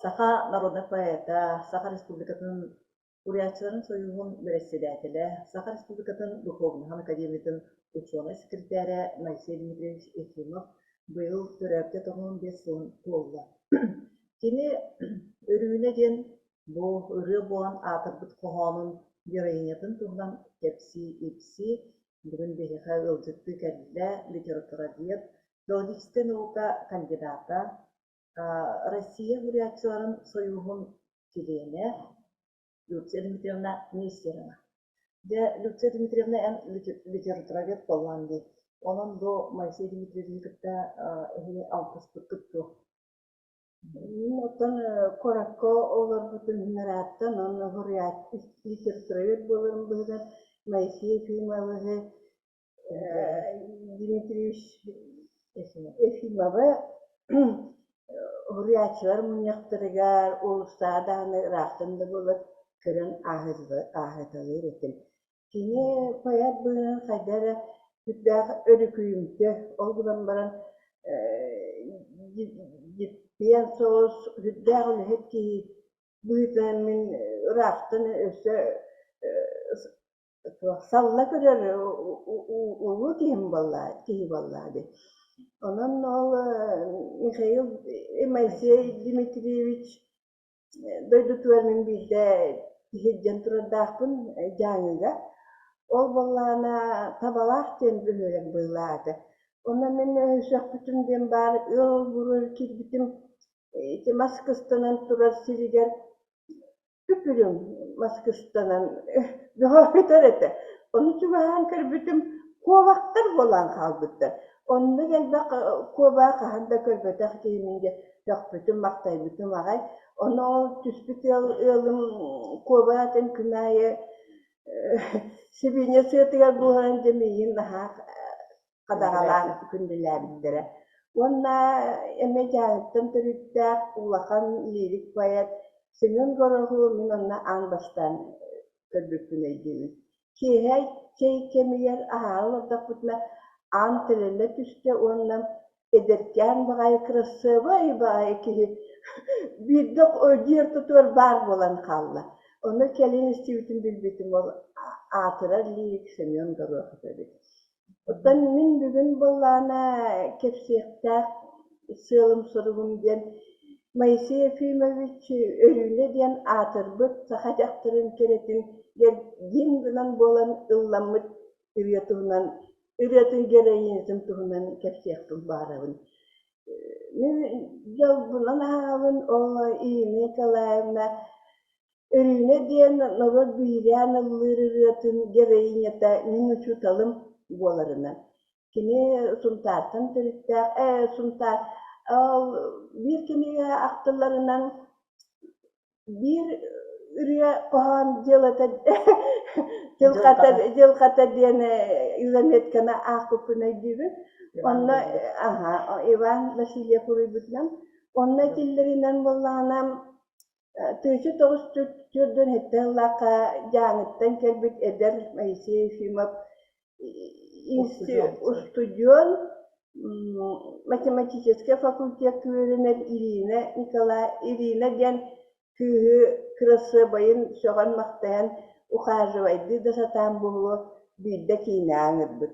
Саха народнай поэта, Саха Республикатын Суруйааччыларын сойууһун бэрэссэдээтэлэ, Саха Республикатын Духовноһын академиятын учуонай секретарэ Моисей Дмитриевич Ефимов быйыл төрөөбүтэ 95 сылын туолла. Кини Өрүүнэ диэн бу ырыа буолан аатырбыт хоһоонун героинятын туһунан кэпсии-ипсии бүгүн биһиэхэ ыалдьыттыы кэллэ литературовед, филологическай наука кандидата, Россия суруйааччыларын сойууһун чилиэнэ Люция Дмитриевна Нестерова. Дьэ, Люция Дмитриевна эн литературовед буоллаҥ дии. Онон бу Моисей Дмитриевичи кытта эһиги алтыспыккыт дуо? Мин оттон куоракка олорбутум ырааттан, онно суруйааччы литературовед буоларым быһыытынан Моисей Ефимовиһы Дмитриевич Ефимовы уһуйааччылар мунньахтарыгар уулуссаҕа даҕаны ыраахтан да буоллар көрөн ааһыталыыр этим. Кини поэт быһыытынан хайда эрэ сүрдээх өрүкүйүмтүө, ол гынан баран дьиппиэн соҕус сүрдээх үлэһит киһи быһыытынан мин ыраахтан өссө Салла көрөр улуу киһим буолла киһи буолла дии. Онон ол Михаил Моисей Дмитриевич дойдутугар мин биирдэ иһирдьэн турардаахпын Дьааҥыга. Ол буоллаҕына Табалаах диэн бөһүөлэк быһыылаата. Онно мин өһүсэхпитим диэн баар ыал олбуругар киирбитим ити мас кыстанан турар сиригэр Үп-үрүҥ маскыстанан бөҕөтөр этэ. Ону чугаһаан көрбүтүм, куобахтар буолан хаалбыттар. Оннук элбэх куобаҕы хаһан да көрбөтөх киһимин дьэ сөхпүтүм-махтайбытым аҕай. Ону ол түспүт ыал ыалым куобаҕатын күн аайы сибиинньэ сыатыгар буһаран дьэ миигин наһаа хадаҕалаан күндүлээбиттэрэ. Уонна эмиэ Дьааҥыттан төрүттээх улахан лирик поэт Семен Горохову мин онно аан бастаан көрбүппүн өйдүүбүн. Киэһэ чэй кэмигэр аһаары олордохпутуна аан тэлэллэ түстэ уонна эдэркээн баҕайы кырасыабай баҕайы киһи биирдэ дьиэ ортотугар баар буолан хаалла. Ону кэлин истибитин билбитим ол аатырар лирик Семен Горохов эбит. Оттон мин бүгүн буоллаҕына кэпсиэхтээх сыалым-соругум диэн Моисей Ефимович Өрүүнэ диэн аатырбыт саха дьахтарын кэрэтин гимн гынан буолан ылламмыт ырыа туһунан ырыатын героинятын туһунан кэпсиэхпин баҕарабын. Мин дьолбунан ааҕабын ол Ирина Николаевна Өрүүнэ диэн норуот биһирээн ыллыыр ырыатын героинята мин учууталым буоларынан. Кини Сунтаартан төрүттээх, Сунтаар биир кинигэ ахтылларынан биир ырыа хоһоон дьыалата дьылҕата дьылҕата диэн заметканы аахпыппын өйдүүбүн. Онно Иван Васильев уруйбутунан онно этиллэринэн буоллаҕына 1947 сыллаахха Дьааҥыттан кэлбит эдэр Моисей Ефимов устудьуон математическай факультекка үөрэнэр Ирина Николай Ирина диэн кыыһы кырасыабайын сөҕөн-махтайан ухаживайдыы да сатаан буолуо биирдэ киинэҕэ ыҥырбыт.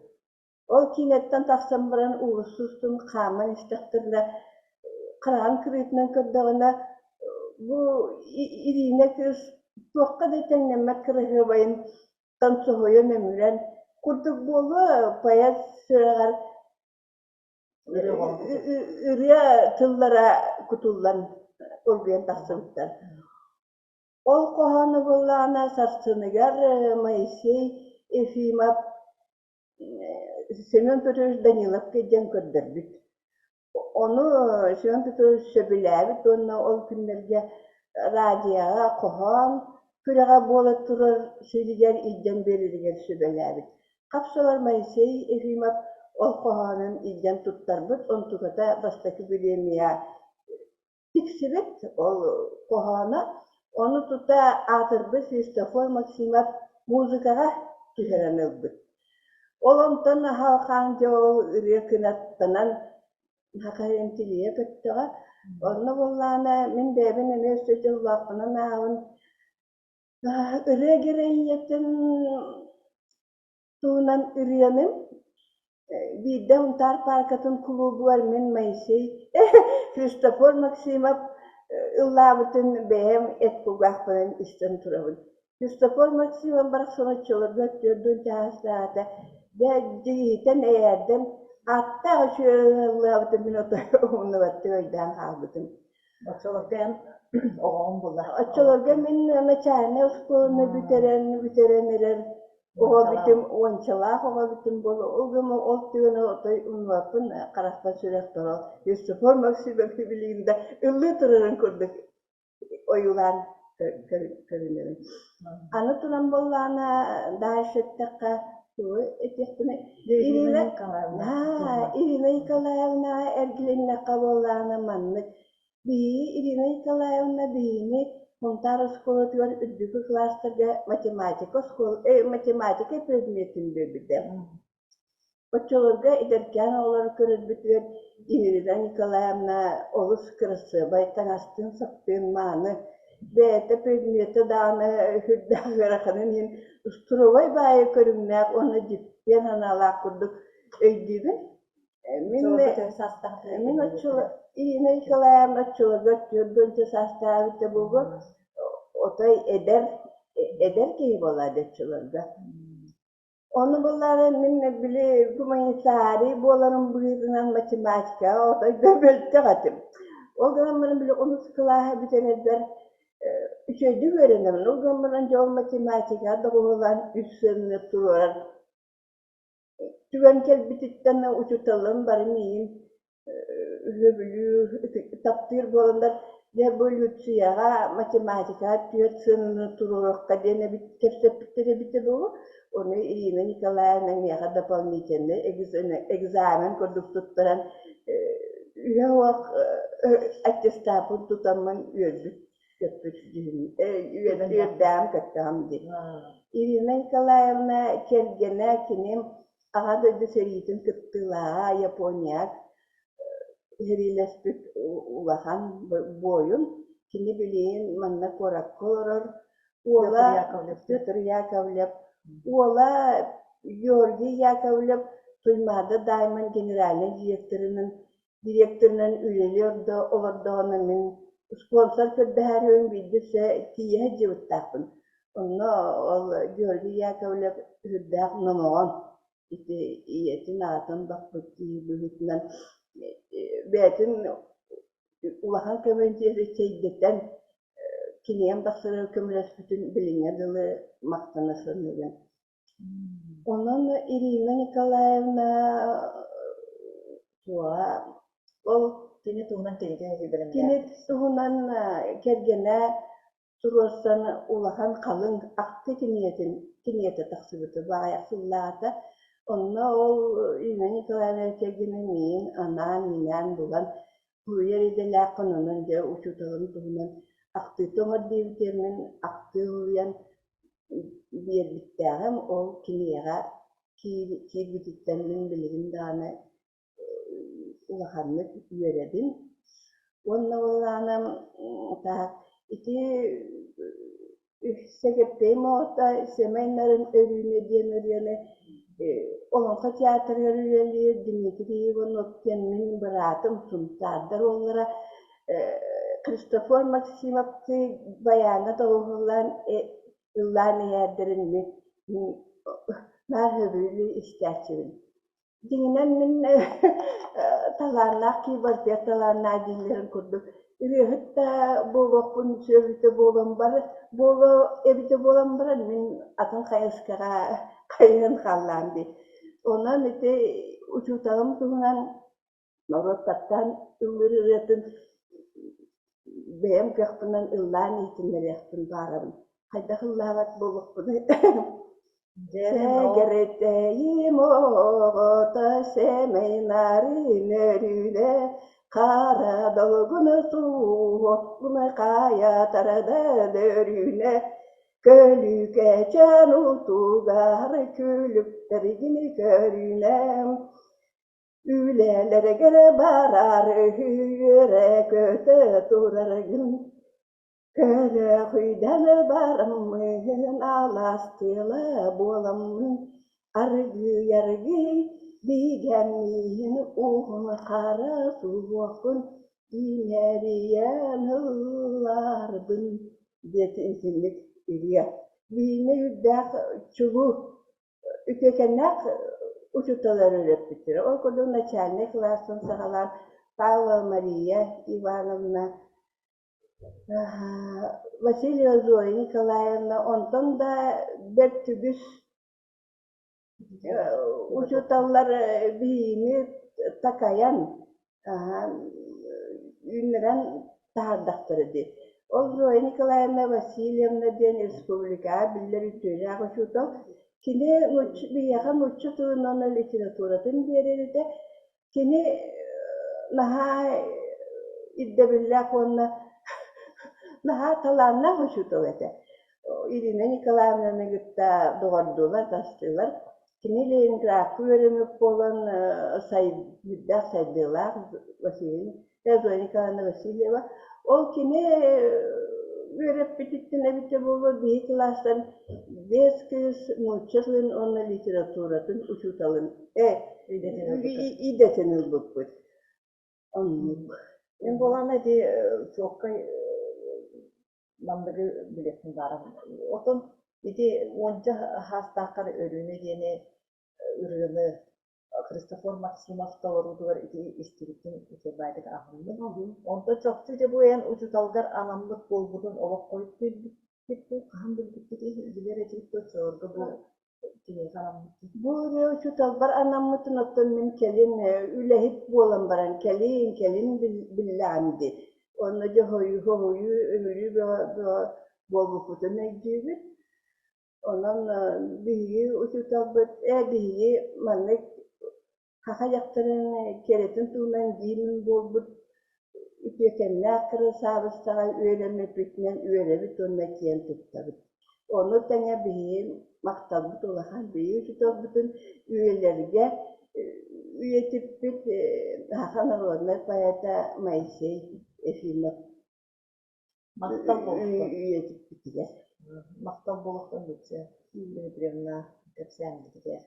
Ол киинэттэн тахсан баран уулусса устун хааман истэхтэринэ, хараҕын кырыытынан көрдөҕүнэ, бу Ирина кыыс туохха да тэҥнэммэт кыраһыабайын соһуйан өмүрэн курдук буолуо, поэт сүрэҕэр ырыа тыллара кутуллан оргуйан тахсыбыттар. Ол хоһоону буоллаҕына сарсыныгар Моисей Ефимов Семен Петрович Даниловка диэн көрдөрбүт. Ону Семен Петрович сөбүлээбит уонна ол күннэргэ радиоҕа хоһоон күрэҕэ буола турар сиригэр илдьэн биэрэригэр сүбэлээбит. Хапсалар Моисей Ефимов ол хоһоонун илдьэн туттарбыт, онтуката бастакы бириэмийэ Тиксибит ол хоһооно, ону тута аатырбыт Христофор Максимов музыкаҕа түһэрэн ылбыт. Ол онтон аһалхаан дьэ ол ырыа кынаттанан Хахайын тилийэ көттөҕө. Онно буоллаҕына мин бэйэбин эмиэ өссө дьоллоохпунан ааҕабын. Ырыа героинятын туһунан ырыаным биирдэ Сунтаар пааркатын кулуубугар мин Моисей Христофор Максимов ыллаабытын бэйэм эт кулгаахпынан истэн турабын. Христофор Максимов барахсан оччолорго 40 чаастаата дьэ дьиһитэн эйээрдэн ааттаах үчүгэй ыллаабытын мин отой умнубаттыы өйдөөн хаалбытым. Оччолорго эн оҕоҕун булла. Оччолорго мин начальнай оскуоланы бүтэрэн бүтэрэн эрэр оҕо бүтүм уончалаах оҕо бүтүм буолуо ол гына ол түгэни отой умнубаппын харахпар сүрэх тоҕо Христофор Максимов билигин да ыллыы турарын курдук ойуулаан көрүнэбин. Аны туран буоллаҕына дальше эттэххэ тугу этиэхпиний Ирина Ирина Николаевна эргилиннэххэ буоллаҕына маннык биһиги Ирина Николаевна биһигини Сунтаар оскуолатыгар үрдүкү кылаастарга математика оскуола математика предметин биэрбитэ. Оччолорго эдэркээн оҕолору көрөрбүтүгэр Ирина Николаевна олус кырасыабай, таҥастыын-саптыын мааны, бэйэтэ предметэ даҕаны сүрдээх ыараханын иһин устуруобай баайы көрүҥнээх уонна дьиппиэн санаалаах курдук өйдүүбүн. Мин мин оччоло Ирина Николаевна оччолорго 40 саастаах эбитэ буолуо, отой эдэр эдэр киһи буолаады оччолорго. Ону буллаҕына мин били гуманитарий буоларым быһыытынан математикаҕа отой да мөлтөх этим. Ол гынан баран били онус кылааһы бүтэрэрбэр үчүгэйдик үөрэнэбин. Ол гынан баран дьол математикаҕа доҕуһуолаан үс сыананы туруорар түгэн кэлбититтэн учууталларым бары миигин Үһү таптыыр буоланнар, дьэ бу Люцияҕа математикаҕа түөрт сыананы туруоруохха диэн эбит кэпсэппиттэр эбитэ буолуо. Ону Ирина Николаевна миэхэ дополнительный экзамен курдук туттаран үһэ уох аттестаппын тутаммын үөрбүт көппүт үөрдэҕим көттөҕүм дии. Ирина Николаевна кэргэнэ кини Аҕа дойду сэриитин кыттыылааҕа Япония сэриилэспит улахан буойун. Кини билигин манна куоракка олорор. Уола Петр Яковлев, уола Георгий Яковлев Туймаада Даймонд генеральнай директорынан директорынан үлэлии олордоҕуна мин спонсор көрдөһөөрүбүн биирдэ өссө тиийэ сылдьыбыттаахпын. Онно ол Георгий Яковлев сүрдээх номоҕон ити ийэтин аатын баппыт киһи быһыытынан бэйэтин улахан көмөнтүөтэ чэйдэтэн кинигэм тахсарыгар көмөлөспүтүн билиҥҥэ дылы махтана саныыбын. Онон Ирина Николаевна туоҕа ол кини туһунан кинигэ кини туһунан кэргэнэ туруорсан улахан халыҥ ахтыы кинигэтин кинигэтэ тахсыбыта баҕайах сыллаата. Онно ол Ирина Николаевна кэргэнэ миигин анаан-минээн булан суруйар идэлээххин, онон дьэ учууталым туһунан ахтыыта оҥор диэбитигэр мин ахтыы суруйан биэрбиттээҕим ол кинигэҕэ киирбититтэн мин билигин даҕаны улаханнык үөрэбин. Уонна буоллаҕына ити Сэгэппэй Моҕотой Сэмэй Нарын Өрүүнэ диэн ырыаны Олоҥхо театрыгар үлэлиир Дмитрий Иванов диэн мин быраатым Сунтаардар уоллара Христофор Максимовтыы байааҥҥа доҕуһуоллаан ыллаан иһээрдэрин мин наар сөбүлүү истээччибин. Дьиҥинэн мин талааннаах киһи талааннаах дииллэрин курдук ырыаһыт да буолуохпун сөбүтэ буолан баран буолуо эбитэ буолан баран мин атын хайысхаҕа хайыһан хааллаҕым дии. Онон ити учууталым туһунан норуот таптаан ыллыыр ырыатын бэйэм кыахпынан ыллаан иһитиннэриэхпин баҕарабын. Хайдах ыллаабат буолуохпунуй? Сэгэртэйим оҕото сэмэй нарын өрүүнэ хара долгун суһуохпун хайа тардан өрүүнэ көлүкэчээн утугар күлүктэргин көрүүнэм. Үлэлэригэр барар үөрэ-көтө тураргын Көрөхүйдэн бараммын алаас тыала буоламмын Аргыый-аргыый бигэммин уһун хара суһуохпун иҥэрийэн ылларбын диэки итинник ырыа. Биһиги үрдээх чулуу үтүөкэннээх учууталлар үөрэппиттэрэ. Ол курдук начальнай кылаастан саҕалаан Павлова Мария Ивановна, Васильева Зоя Николаевна, онтон да бэрт үгүс учууталлар биһигини такайан, үүннэрэн таһаардахтара дии. Ол Зоя Николаевна Васильевна диэн республикаҕа биллэр үтүөлээх учуутал. Кини биһиэхэ нуучча тылын уонна литературатын биэрэр этэ. Кини наһаа ирдэбиллээх уонна наһаа талааннаах учуутал этэ. Ирина Николаевнаны кытта доҕордуулар, тастыылар. Кини Ленинградка үөрэммит буолан сүрдээх сайдыылаах Василий Зоя Николаевна Васильева. Ол кини үөрэппититтэн эбитэ буолуо биһи кылаастан биэс кыыс нуучча тылын уонна литературатын учууталын идэтин ылбыппыт. Оннук. Мин буолаана ити чуоккай манныгы билиэхпин баарым. Отон ити уонча хаастааххар Өрүүнэ диэни ырыаны Христофор Максимов толоруутугар ити истибитин үчүгэйдик аһынным. Онтон чопчу дьэ бу эн учууталгар анаммыт буолбутун олох хойут билбиппит дуу, хаһан билбиппитий билэр этибит дуо оччолорго бу киниэхэ анаммыт Бу ырыа учууталбар анаммытын оттон мин кэлин үлэһит буолан баран кэлин кэлин биллэҕим дии. Онно дьэ хоһуйуу, үмүрүү бөҕө бөҕө буолбуппутун өйдүүбүт. Онон биһиги учууталбыт ээ биһиги маннык саха дьахтарын кэрэтин туһунан гимн буолбут үтүөкэннээх кырасаабыссаҕа үөрэммиппитинэн үөрэбит уонна киэн туттабыт. Ону тэҥэ биһиги махталбыт улахан биһиги учууталбытын үйэлэргэ үйэтиппит саха народнай поэта Моисей Ефимов Махтал буолуохтун. Үйэтиппитигэр. Махтал буолуохтун Люция Дмитриевна кэпсээннитигэр.